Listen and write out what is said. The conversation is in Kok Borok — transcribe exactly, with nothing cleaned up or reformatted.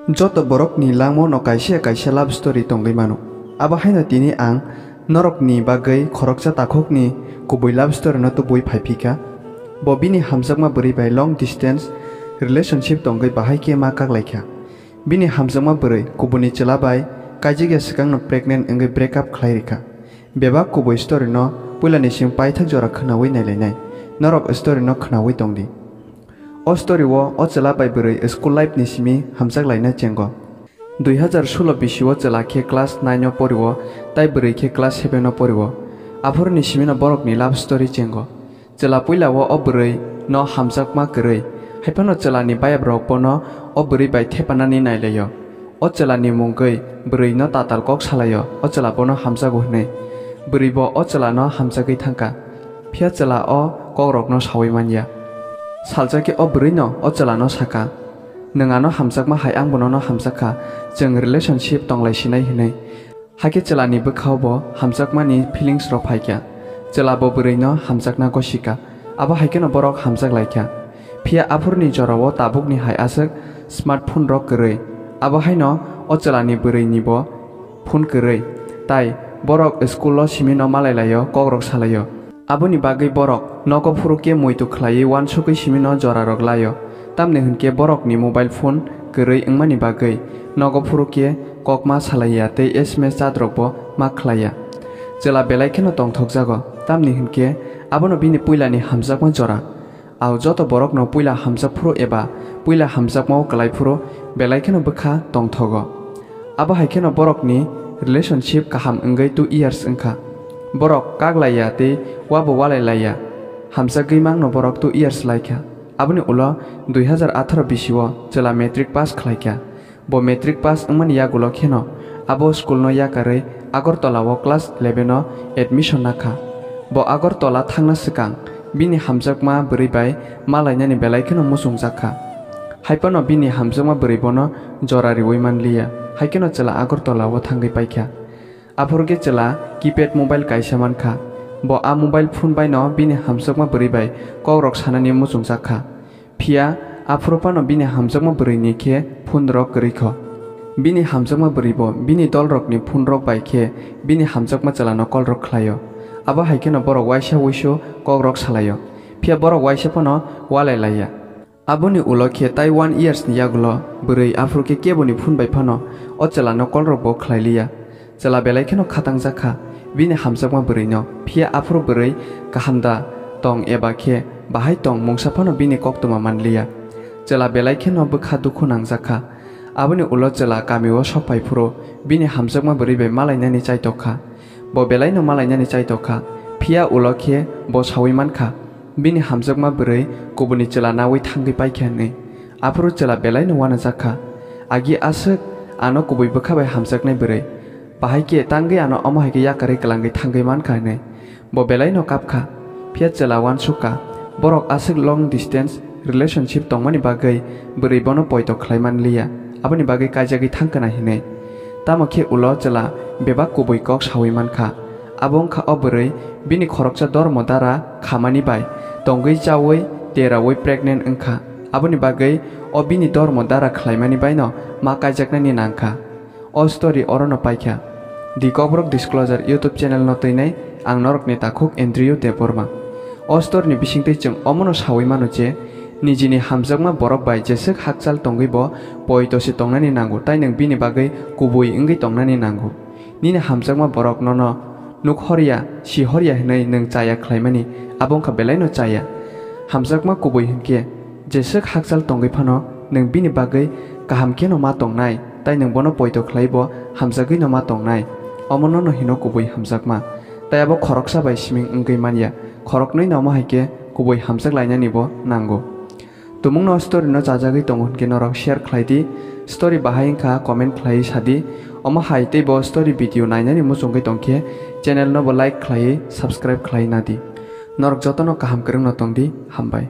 Joto borokni langmano kaisa kaisa love story tongwi mano. Abo haino tini ang norokni bagwi khoroksa takhukni kubui love story no tubui phaiphikha. Bo bini hamjakma bwrwi bai long distance relationship tongwi bahai khe ma kaklaikha. Bini hamjakma bwrwi kubuni chwla bai kaijak ya swkangno pregnant wngwi break up khlai rikha. Bebak kubui story no puilani simi paithak jora khwnawi nailainai. Norok story no khwnawi tongdi. O story o o chwla bai bwrwi school life ni simi hamjak laina chengo. Dui hazar solo bisi o chwla khe class nine o pori o, tai bwrwi khe class seven o pori o. Aphuru ni simi no borok ni love story chengo. Chwla puila o o bwrwi no hamjakma kwrwi, haiphano chwla ni bayap rok bono o bwrwi bai thepanani nailaio. O chwla ni mungwi bwrwi no tatal kok salaio, o chwla bono hamjago hwnwi. Bwrwi bo o chwla no hamjagwi thangkha. Phiya chwla o kokrokno saui man ya. Salsa khe o bwrwino o chwlano sa kha, "Nwng ano hamjakma hai, angbo nono hamjak kha, chwng relationship tong lai sinai," hwnwi. Hakhe chwlani bwkhao bo hamjakmani feelings rok phai kha. Chwla bo bwrwino hamjakna gosi kha. Abo hai kheno borok hamjak lai kha. Phiya aphuruni jorao tabukni hai aswk smartphone rok kwrwi. Abo haino o chwlani bwrwini bo phone kwrwi, tai borok school o simi no malai laio, kok rok salaio. Aboni bagwi borok nogo phuru khe muitu khlaiwi uansukwi simi no jora rok laio, tamni hwn khe borok ni mobile phone kwrwi wngmani bagwi nogo phuru khe kok ma salai ya tei S M S chat rok bo ma khlai ya. Chwla belai kheno tongthok jago, tamni hwn khe abono bini puila ni hamjakma jora. Ang joto borokno puila hamjak phuru eba puila hamjakmao kwlai phuru belai kheno bwkha tongthogo. Abo hai kheno borokni relationship kaham wngwi two years wngkha. Borok kak lai ya tei uabo walai lai ya. Hamjagwi mangno borok two years lai kha. Aboni ulo dui hazar atharo bisi o chwla matric pass khlai kha. Bo matric pass wngmani yagulo kheno abo school no yakarwi Agartala o class eleven o admission nakha. Bo Agartala thangna swkang bini hamjakma bwrwi bai malainani belai kheno muchungjak kha. Haiphano bini hamjakma bwrwi bono jora riwi manliya, hai kheno chwla Agartala o thangwi paikha. Aphuru khe chwla keypad mobile kaisa mankha. Bo a mobile phone baino bini hamjakma bwrwi bai kokrok sanani muchungjak kha. Phiya aphuru phano bini hamjakma bwrwini khe phone rok kwrwi kho. Bini hamjakma bwrwi bo bini dol rokni phone rok bai khe bini hamjakma chwlano call rok khlaio. Abo hai kheno borok uaisa uisu kok rok salaio. Phiya borok uaisa phano walai laiya. Aboni ulo khe tai one years ni yagulo bwrwi aphuru khe keboni phone bai phano o chwlano call rok bo khlai liya. Chwla belai kheno khatang jak kha, bini hamjakma bwrwino, phiya aphuru bwrwi kaham da tong eba khe bahai tong mungsa phano bini koktwma manliya. Chwla belai kheno bwkha dukhu nangjak kha. Aboni ulo chwla kamio sok phai phuru bini hamjakma bwrwi bai malainani chaitok kha. Bo belaino malainani chaitok kha, phiya ulo khe bo saui man kha, bini hamjakma bwrwi kubuni chwla naui thangwi paikha hwnwi. Aphuru chwla belaino uanajak kha, agi aswk ano kubui bwkha bai hamjaknai bwrwi. Bahai khe tangwi ano omo hai khe yakarwi kwlangwi thangwi mankha hwnwi bo belaino kap kha. Phiya chwla uansuk kha, borok aswk long distance relationship tongmani bagwi bwrwi bono poito khlai man liya, aboni bagwi kaijagwi thang khnai hwnwi. Tamo khe ulo chwla bebak kubui kok saui man kha. Abo wng kha o bwrwi bini khoroksa dormo dara khamani bai tongwi chaui teraui pregnant wng kha. Aboni bagwi o bini dormo dara khlaimani baino ma kaijaknani nang kha. O story orono paikha. The Kokborok Disclosure YouTube channel no twinai ang norokni takhuk Andrew Debbarma. O story ni bisingtwi chwng omono saui mano je, nijini hamjakma borok bai jeswk hakchal tongwi bo poito se tongnani nango, tai nwng bini bagwi kubui wngwi tongnani nango. Nini hamjakma borok nono nuk horya, si horya hwnwi nwng chaya khlaimani, abo wngkha belaino chaya. Hamjakma kubui hwnkhe, jeswk hakchal tongwi phano nwng bini bagwi kaham kheno ma tongnai, tai nwng bono poito khlai bo hamjagwino ma tongnai. Omo nono hino kubui hamjakma. Tai abo khoroksa bai siming wngwi manya, khoroknwi no omo hai khe kubui hamjak lainani bo nango. Tumungno story no chajagwi tongo hwnkhe norok share khlai di, story bahai wngkha comment khlaiwi sa di. Omo hai tei bo story video nainani muchungwi tongkhe channel no bo like khlaiwi subscribe khlai na di. Norok jotono kaham kwrwngno tong di, hambai.